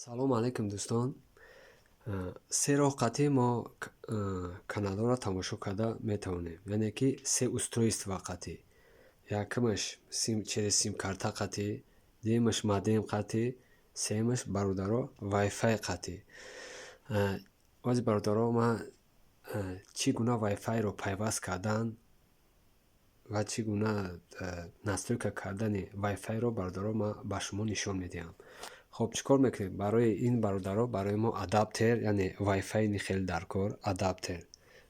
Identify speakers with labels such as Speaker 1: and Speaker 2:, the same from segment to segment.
Speaker 1: Салом алейкум, дӯстон. Се роҳ қатъи мо каналҳоро тамошо карда метавонем, яъне ки се устройства қатъӣ. Якумаш через симкарта қатъӣ, дуюмаш модем қатъӣ, сеюмаш, бародаро, Wi-Fi қатъӣ. Ози, бародаро, ман чӣ гуна Wi-Fi-ро пайваст кардан ва чӣ гуна настройка кардани Wi-Fi-ро, бародаро, ман ба шумо нишон медиҳам. Хоб, чӣ кор мекунем? Барои ин, бародаро, барои мо адаптер, яъне Wi-Fi хеле даркор, адаптер,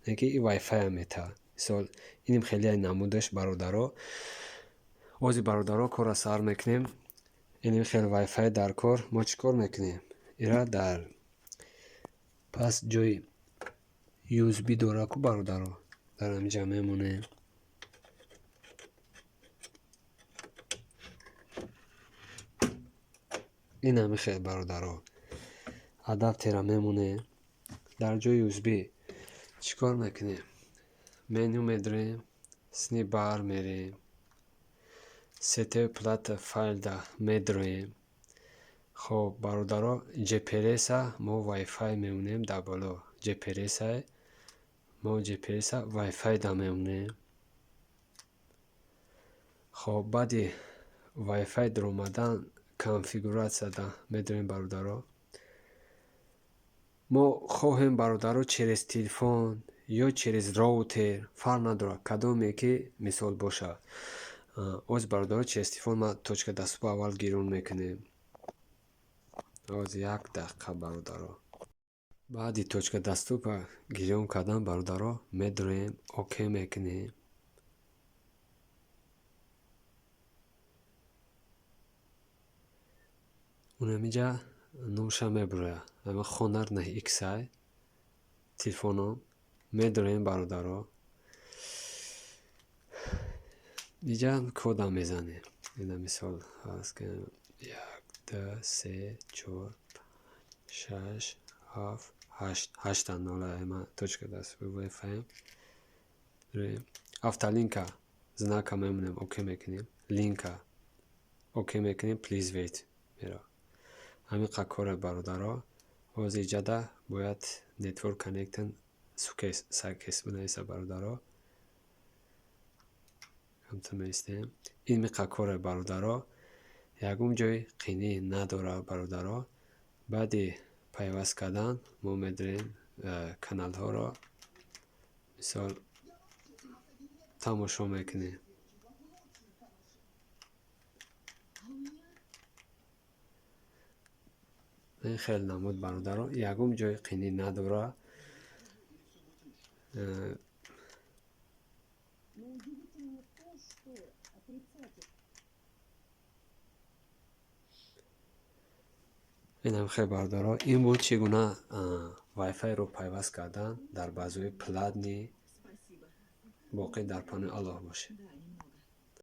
Speaker 1: яъне ки и Wi-Fi метавад. Мисол, иним хеле намудаш, бародаро. Ози, бародаро, корро сар мекунем. Иним хел Wi-Fi даркор. Мо чӣ кор мекунем? Ира дар пас ҷои USB дора ку, бародаро, дар ҳаминҷа мемонем. Ин ҳами хел, бародаро, адаптера мемонем дар ҷои USB. Чӣ кор мекунем? Меню медорем, снибар мерем, сетевой плата файлда медроем. Хоб, бародаро, GPRS-а мо Wi-Fi мемонем дар боло. GPRS-а мо GPRS-а Wi-Fi да мемонем. Хоб, баъди Wi-Fi даромадан конфигуратсияда медорем, бародаро. Мо хоҳем, бародаро, через телефон ё через роутер, фарқ надорад, кадоме ки мисол бошад. Оз, бародаро, через телефон ман точка доступа аввал гирон мекунем. Оз, як дақиқа, бародаро. Баъди точка доступа гирён кардан, бародаро, медроем, окей мекунем. Унамиҷа номша мебурояд. Ама Honor 9X телефоном медорем, бародаро. Иҷа кодам мезанем. Ина, мисол, фарз кунем: як, ду, се, чор, панҷ, шаш, ҳафт, ҳашт, ҳашта нола. Ма точка доступи Wi-Fi автолинка знака мемонем, окей мекунем, линка окей мекунем, please wait меравад. Ҳамин қад коре, бародаро. Ҳозир иҷада бояд network connection success бинависа, бародаро. Камтар меистем. Ин миқад коре, бародаро, ягон ҷои қинӣ надорад, бародаро. Баъди пайваст кардан мо медорем, каналҳоро, мисол, тамошо мекунем. Ин хел намуд, бародаро, ягон ҷои қинӣ надорад.
Speaker 2: Но удивительно то, что отрицать
Speaker 1: Инам хел, бародаро, ин буд чӣ гуна Wi-Fi-ро пайваст кардан дар базаҳои платный.
Speaker 2: Спасибо.
Speaker 1: Боқӣ дар паноҳи Аллоҳ бошед.
Speaker 2: Да.